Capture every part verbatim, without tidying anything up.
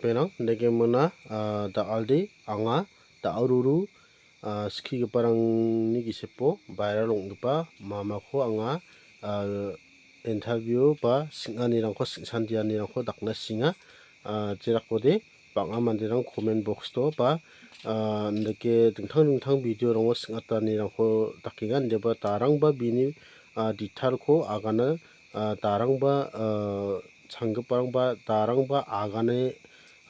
Penang, degimina, ah, da·alde anga da·aruru, ah, skigiparangni gisepo viral ong·gipa mamako anga, ah, interview ba sing·anirangko, sing·sandianirangko dakna singa. Ah, jerakode bang·a manderang comment box-o ba, ah, indake dingtang dingtang video-rango sing·atanirangko dakenga. Indeba darangba bini, ah, detail-ko agana, ah, darangba, ah, changgiparangba, darangba agane,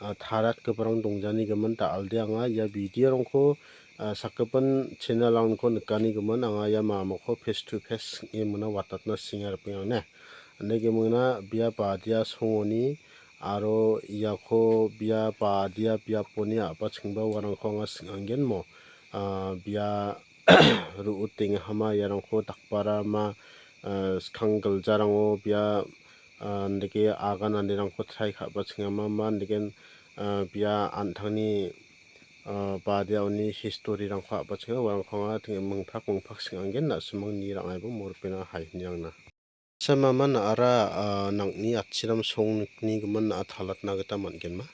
ah, taratgiparang dongjani gimin da·alde anga ia video-rangko, ah, sakgipin channel-rangko nikani gimin anga ia mamako face to face ong·e mona watatna singa ripeng ong·a. Ine gemingna bia badia songoni aro iako bia badia biaponi a·bachengba uarangko anga sing·angenmo. Ah, bia ru·utengahama iarangko dakbarama, ah, skang giljarango bia, ah, indake agananirangko try ka·bachengama ma indake, ah, bia an·tangni, ah, badiaoni history-rangko a·bachenga uarangko anga teng·, mingprak mingprak sing·angen na·simangni rang·aeba moripena hai ine angna. Samama na·ara, ah, nang·ni atchiram songnikni gimin na·a talatna gita man·genma.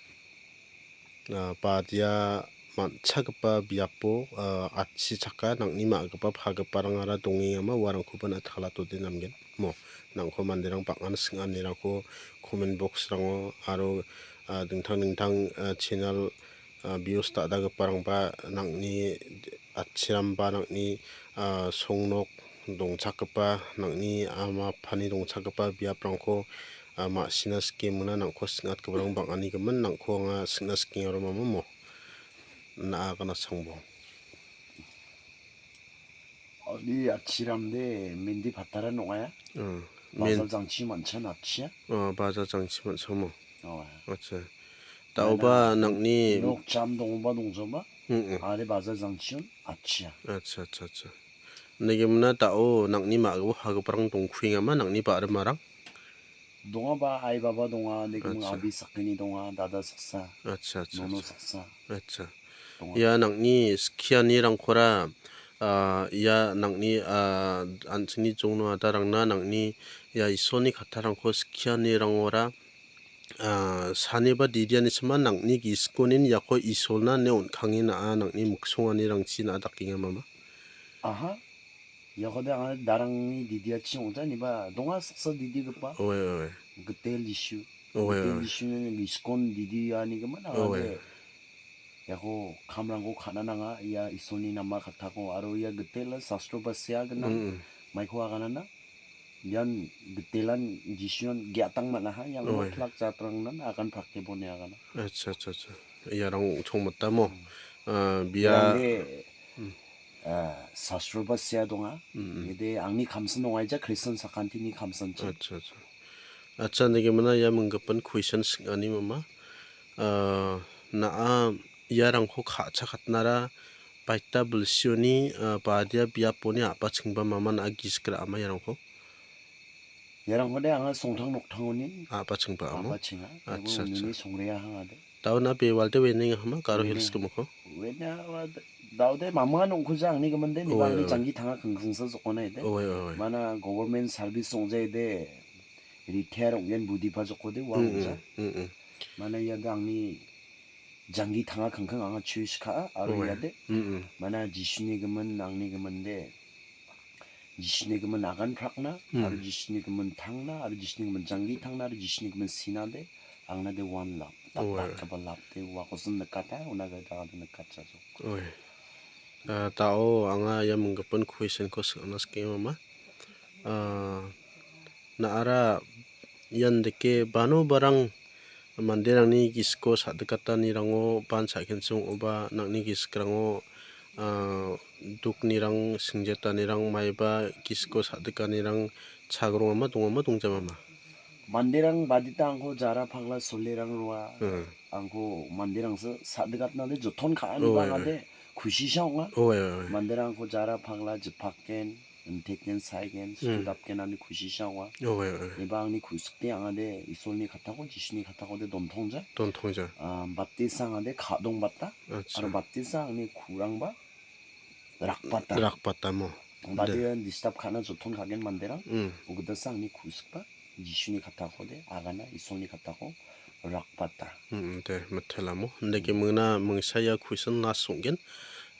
Ah, badia man·chakgipa biapo, ah, atchi chaka nang·ni ma·gipa pagiparangara dongengama uarangkoba na·a talatode namgen. Mo, nang·ko manderang bang·an sing·anirangko comment box-rango aro, ah, dingtang dingtang, ah, channel, ah, views da·dagiparangba nang·ni atchiramba nang·ni, ah, songnok dongchakgipa nang·ni ama apani dongchakgipa biaprangko, ah, ma·sina sike mona nang·ko sing·atgiparang bang·ani gimin nang·ko anga sing·na sikenga aro mamamo. Na·a gana sangbo. Oni atchiramde Mendi Pataran ong·a. Hmm. Bazar jangchi man·chan atchia. Oh, bazar jangchi man·chamo. Oh. Acha. Da·oba nang·ni nok jam dongba dongjoma. Mm-mm. Are bazar jangchion atchia. Acha, acha, acha. Nigimna da·o nang·ni ma·gipa pagiparang dongkuengama nang·ni ba·rimarang? Dongaba, ai baba donga, nigiming abi sakgni donga, dada saksa, acha, acha, nono saksa. Acha. Donga. Ia nang·ni skianirangkora, ah, ia nang·ni, ah, an·chingni jongno adarangna nang·ni ia Isolni kattarangko skianirangora, ah, saniba didianisima nang·ni gisikonin iako Isolna ine on·kange na·a nang·ni miksonganirangchi na·a dakenga mama. Aha. Iakode anga darangni didiachi ong·ja niba donga saksa didigipa. Owe, owe. Gitel Jisu. Owe, Gitel owe. Jisuni gisikon didianigimin anga de iako kamrangko ka·na nanga ia Isolni nama kattako aro ia gitel sastro ba sea gnang. Mm, mm. Maiko aganana. Ian gitelan Jisuan ge·atang man·aha, ian owe. Moklak jatrangnan agan prakebone agana. Acha, acha, acha. Iarang ong·chongmotamo. Hmm. Ah, bia ian de, hmm. Ah, sastro ba sea donga. Hmm, hmm. Ede angni kamsin dongaija Kristian sakantini kamsinchi. Acha, acha. Acha, nigimina ia minggipin question sing·ani mama. Ah, na·a iarangko ka·chakatnara baita bilsioni, ah, badia biaponi a·bachengba mama na·a gisik ra·ama iarangko? Iarangkode anga songtang noktangoni a·bachengba amo? A·bachenga. Acha, acha. Ununi songrea hangade. Dauna bewalde wenenga hama Garo Hills gimikko? Wena, wa-, daude mamangan ong·kuja angni giminde, niba owe, angni owe. Janggi tanga kengkengsa jokona ide. Owe, owe, owe. Mana government service ong·ja ide, retire ong·gen budipa jokode, wa mm, ong·ja. Mm, mm. Mana iade angni janggi tanga kengkeng anga choice ka·a, aro owe. Iade. Mm, mm. Mana Jisuni gimin, angni giminde. Jisuni gimin agan prakna, hmm. Aro Jisuni gimin tangna, aro Jisuni gimin janggi tangna, aro Jisuni gimin sinade, angnade wan lap. Owe. Dakdakgipa lapde uakosin nikata, una gita ade nikatjajok. Owe. Ah, ta·o anga ia minggipin question-ko sing·na sikengama. Ah, na·ara ian deke bano barang manderangni gisiko sa·dikatanirango ban sa·kenchim ong·oba nang·ni gisikrango, ah, duknirang, singjetanirang, maiba gisiko sa·dikanirang chagrongama dongama dongjamama? Manderang badita angko jara pagla solerang roa. Hmm. Angko manderangsa sa·dikatnade joton ka·ani owe, bangade owe. Kusisa ong·a. Owe, owe, owe. Manderang angko jara pagla jipaken. Inteken, saigen, hmm. Sudapken ani kusisa ong·a. Owe, owe. Eba angni ku·sikde angade Isolni kattako, Jisuni kattakode dontongja. Dontongja. Ah, batesa angade ka·dongbata. Acha. Aro batesa angni kurangba rakbata. Rakbatamo. Bade de. Disturb ka·na joton ka·gen manderang. Hmm. Ugdasa angni ku·sikba Jisuni kattakode agana, Isolni kattako rakbata. Hmm, de, mitelamo. Indake mingna mingsa ia question last ong·gen.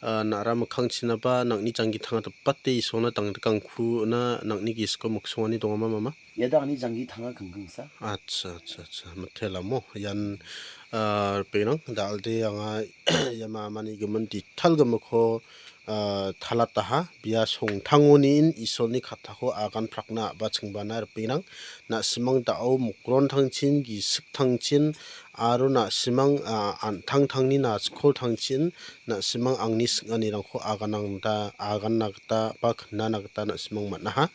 Ah, na·ra mikkangchinaba nang·ni janggi tanga dipate Isolna dangdikangkuna nang·ni gisiko miksongani dongama, mama? Iada angni janggi tanga kingkingsa. Acha, acha, acha. Mitelamo. Ian, ah, ripengrang, da·alde anga ia mamani gimin detail gimikko, ah, talataha. Bia songtangoniin Isolni kattako agan prakna a·ba chingbana ripengrang. Na·simang da·o mokrontangchin, gisiktangchin, aro na·simang, ah, an·tangtangni nachkoltangchin, na·simang angni sing·anirangko aganangda-, aganna gita ba knana gita na·simang man·aha.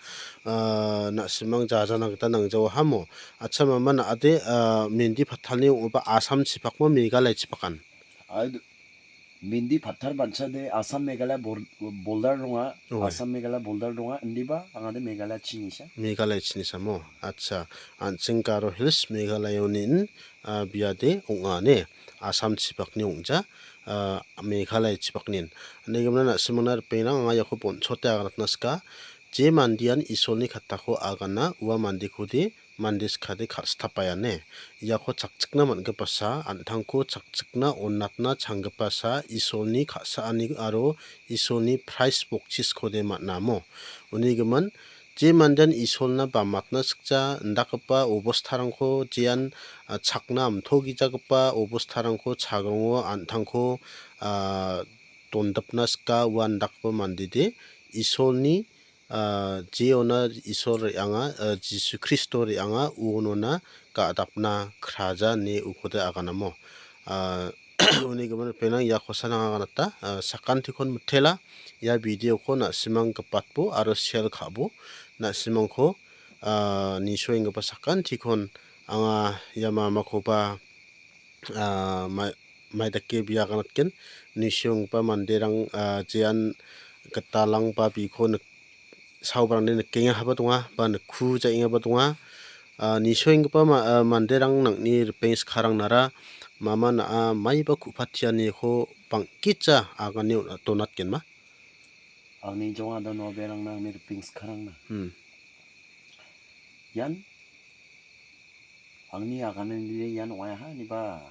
Ah, na·simang jajana gita nangjawaha mo. Acha, mama na·ade, ah, Mendi Patharni ong·oba Assam chipakmo Meghalaya chipakan? Ai, Mendi Pathar banchade Assam Meghalaya bor-, border donga. Oi. Assam Meghalaya border donga. Indiba angade Meghalaya chinisa. Meghalaya chinisa mo. Acha, an·ching Garo Hills Meghalaya onin, ah, biade ong·a ne. Assam chipakni ong·ja, ah, Meghalaya chipaknin. Ande gimna na·simangna ripengrang anga iako bonchote aganatna sika. Je mandean Isolni kattako agana ua mandekode mande skade ka·sitapaiane. Iako chakchikna man·gipasa, an·tangko chakchikna on·atna changgipasa, Isolni ka·saani aro Isolni prais bokchiskode man·amo. Uni gimin, je mandean Isolna bamatna sikja indakgipa obostarangko jean, a, chakna amtogijagipa obostarangko chagrongo an·tangko, a, dondipna sika ua indakgipa mandede Isolni ah, jeona Isol re·anga, ah, Jisu Kristo re·anga uonona ga·dapna kraja ine ukode aganamo. Ah, uni gimin ripengrang ia kosa nang aganata, ah, sakantikon mitela, ia video-ko na·simang gipatbo aro share ka·bo, na·simangko, ah, nisoenggipa sakantikon anga ia mamakoba ah, mai-, maidake bia aganatgen. Nisoenggipa manderang, ah, jean gitalangba biko nik-, saobrangde nikengahaba donga, ba nikku jaengaba donga. Ah, nisoenggipa ma-, ah, manderang nang·ni ripeng skarangnara mama na·a maiba ku·patianiko bang·gija agane on-, donatgenma. Angni jongada noaberangna angni ripeng skarangna. Hmm. Ian angni agananide ian ong·aiaha, iniba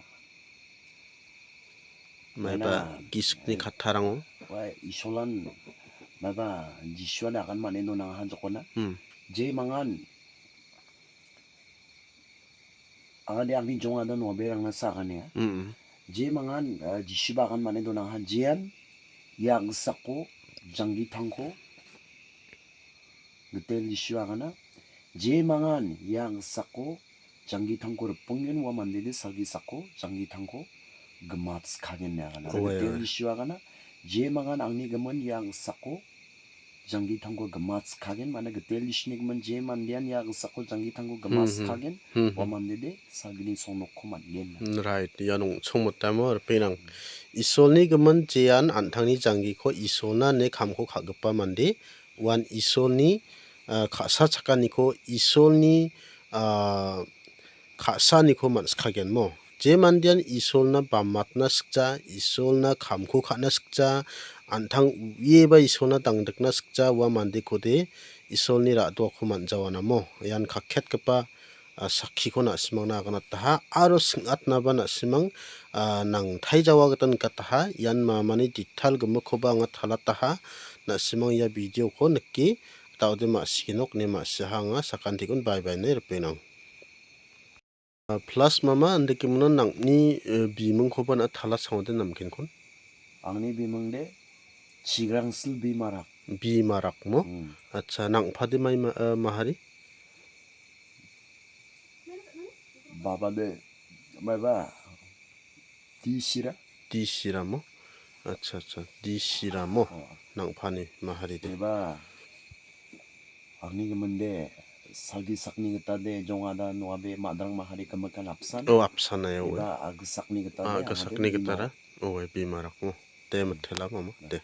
maiba mena, gisikni eh, kattarango. Ua Isolan maiba Jisuan agan mane donangaha jokona. Hmm. Je mangan, angade angni jongada noaberangna sa aganea. Mm-mm. Je mangan, eh, Jisuba agan mane donangaha, jean ia gisako janggitangko Gitel Jisu agana. Je mangan ia gisako janggitangko ripingen ua mandede salgisako janggitangko gimatskagen ine agana. Owe, Gitel owe. Jisu agana. Je mangan angni gimin ia gisako janggitangko gimatskagen, mane Gitel Jisuni gimin je mandean ia gisako janggitangko Hmm, hmm. gimatskagen, Hmm, ua hmm. mandede salgini songnokko man·gen. Hmm, right. Ian ong·chongmotamo ripengrang. Isolni gimin jean an·tangni janggiko Isolna ine kamko ka·gipa mande. Uan Isolni, ah, ka·sa chakaniko Isolni, ah, ka·saaniko man·sikagenmo. Je mandean Isolna bamatna sikja, Isolna kamko ka·na sikja, an·tang uieba Isolna dangdikna sikja, ua mandekode Isolni ra·doako man·jawanamo. Ian kaketgipa, ah, sakkiko na·simangna aganataha aro sing·atnaba na·simang, ah, nangtaijawa gita nikataha. Ian mamani detail gimikkoba anga talataha. Na·simang ia video-ko nike, da·ode ma·sigenok ine ma·siaha anga sakantikon bye bye ine ripengrang. Ah, plus mama, andake mona nang·ni, eh, bimingkoba na·a tala sangode namgenkon? Angni bimingde Chigrangsil Bimarak. Bimarak mo? Hmm. Acha, nang·pade mai ma-, eh, mahari? Babade maiba Disira. Disira mo? Acha, acha, Disira mo? Oh. Nang·pani maharide. Maiba Angni giminde salgi sakni gitade jongada noabe madrang mahari gimikan apsan. Oh, apsan ayo, Eba eh. Agisakni gitade Ah, agisakni angade gitara. Bima. Oh, eh, bimarakmo. De, hmm, mitela mama. Ya. De.